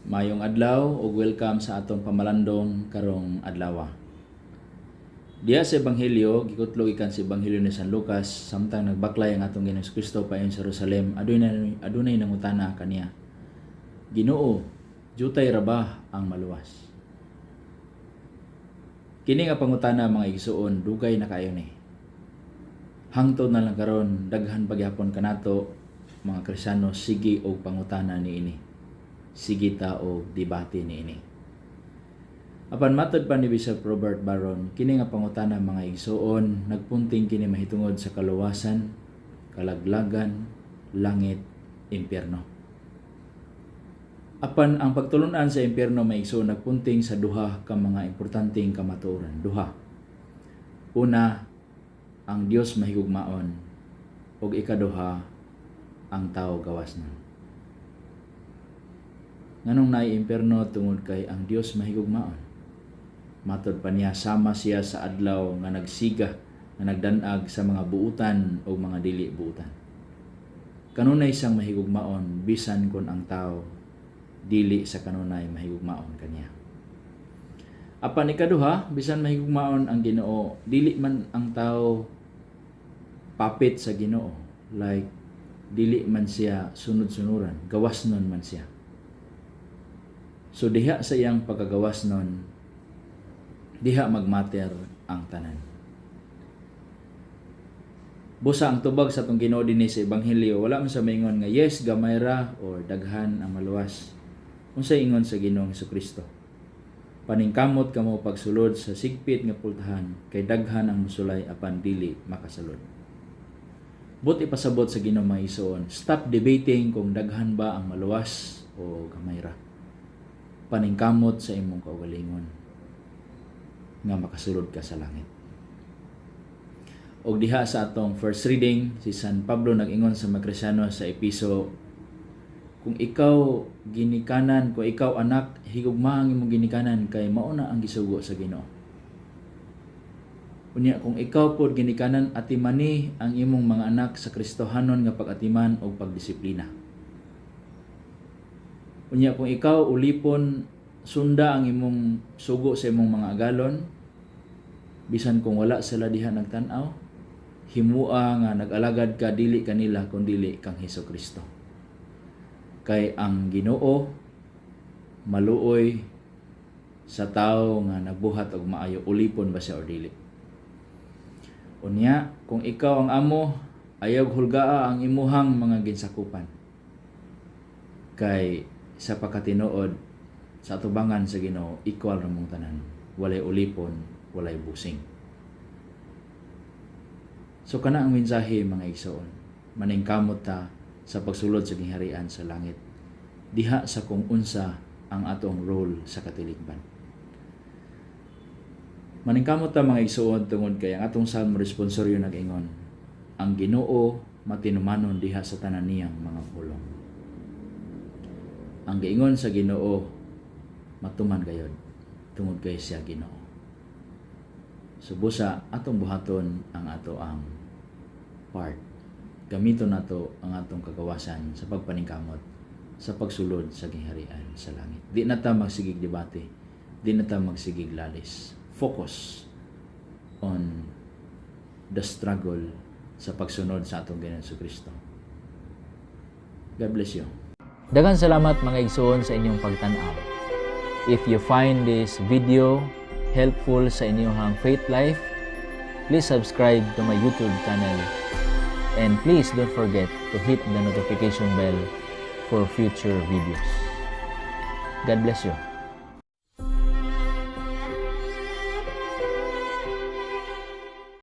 Maayong adlaw ug welcome sa atong pamalandong karong adlaw. Diha sa Ebanghelyo, gikutlo gikan sa Ebanghelyo ni San Lucas, samtang nagbaklay ang atong Ginoong Kristo paingon sa Jerusalem, adunay nangutana kaniya. "Ginoo, jutay ra ba ang maluwas?" Kini nga pangutana, mga igsuon, dugay na kaayo ni. Hangtod na lang karon, daghan pagyapon kanato mga Kristiyano sige og pangutana niini. Sige ta og debate niini. Apan matod pa ni Bishop Robert Barron, kini nga pangutana, mga igsuon, nagpunting kini mahitungod sa kaluwasan, kalaglagan, langit, impyerno. Apan ang pagtulunan sa impyerno, mga igsuon, nagpunting sa duha ka mga importanteng kamatuoran. Duha. Una, ang Dios mahigugmaon, ug ikaduha, ang tao gawas na. Nganong naay impyerno? Tungod kay ang Dios mahigugmaon. Matod pa niya, sama siya sa adlaw nga nagsiga, nga nagdanag sa mga buutan o mga dili buutan. Kanunay siyang mahigugmaon bisan kon ang tao dili sa kanunay mahigugmaon kaniya. Apan ikaduha, bisan mahigugmaon ang Ginoo, dili man ang tao puppet sa Ginoo. Like dili man siya sunod-sunuran, gawas nun man siya. So diha sa iyang pagkagawas nun, diha magmatter ang tanan. Busa ang tubag sa atong Ginoo dinhi sa Ebanghelyo, wala man sa maingon nga yes, gamay ra or daghan ang maluwas. Unsay ingon sa Ginoong Kristo? "Paningkamot kamo pagsulod sa sigpit nga pultahan, kay daghan ang musulay apan dili makasulod." Buot ipasabot sa Ginoo, mga igsoon, stop debating kung daghan ba ang maluwas o gamay ra. Paningkamot sa imong kaugalingon nga makasulod ka sa langit. Og diha sa atong first reading, si San Pablo nag-ingon sa mga Krisyano sa Episo, kung ikaw ginikanan, kung ikaw anak, higugma ang imong ginikanan kay mao na ang gisugo sa Ginoo. Unya kung ikaw pod ginikanan, atimani ang imong mga anak sa Kristohanon nga pag-atiman og pagdisiplina. Unya kung ikaw ulipon, sunda ang imong sugo sa imong mga agalon bisan kung wala sila diha nagtan-aw, himua nga nag-alagad ka dili kanila kun dili kang Hesus Kristo. Kay ang Ginoo maluoy sa tawo nga nagbuhat og maayo, ulipon ba siya or dili. Unya, kung ikaw ang amo, ayaw hulgaa ang imuhang mga ginsakupan. Kay sa pagkatinuod, sa atubangan sa Ginoo, equal ra mong tanan. Walay ulipon, walay busing. So kana ang mensahe, mga igsoon. Maningkamot ta sa pagsulod sa gingharian sa langit. Diha sa kung unsa ang atong role sa katilingban. Maningkamot ta, mga igsoon, tungod kay ang atong Salmo responsoryo nag-ingon, "Ang Ginoo matinumanon diha sa tanan niyang mga pulong." Ang giingon sa Ginoo matuman gayod tungod kay siya Ginoo. So busa atong buhaton ang ato ang part. Gamiton nato ang atong kagawasan sa pagpaningkamot sa pagsulod sa gingharian sa langit. Di na ta magsigig debate, di na ta magsigig lalis. Focus on the struggle sa pagsunod sa atong Ginoong Kristo. God bless you. Daghang salamat, mga igsoon, sa inyong pagtan-aw. If you find this video helpful sa inyong faith life, please subscribe to my YouTube channel. And please don't forget to hit the notification bell for future videos. God bless you.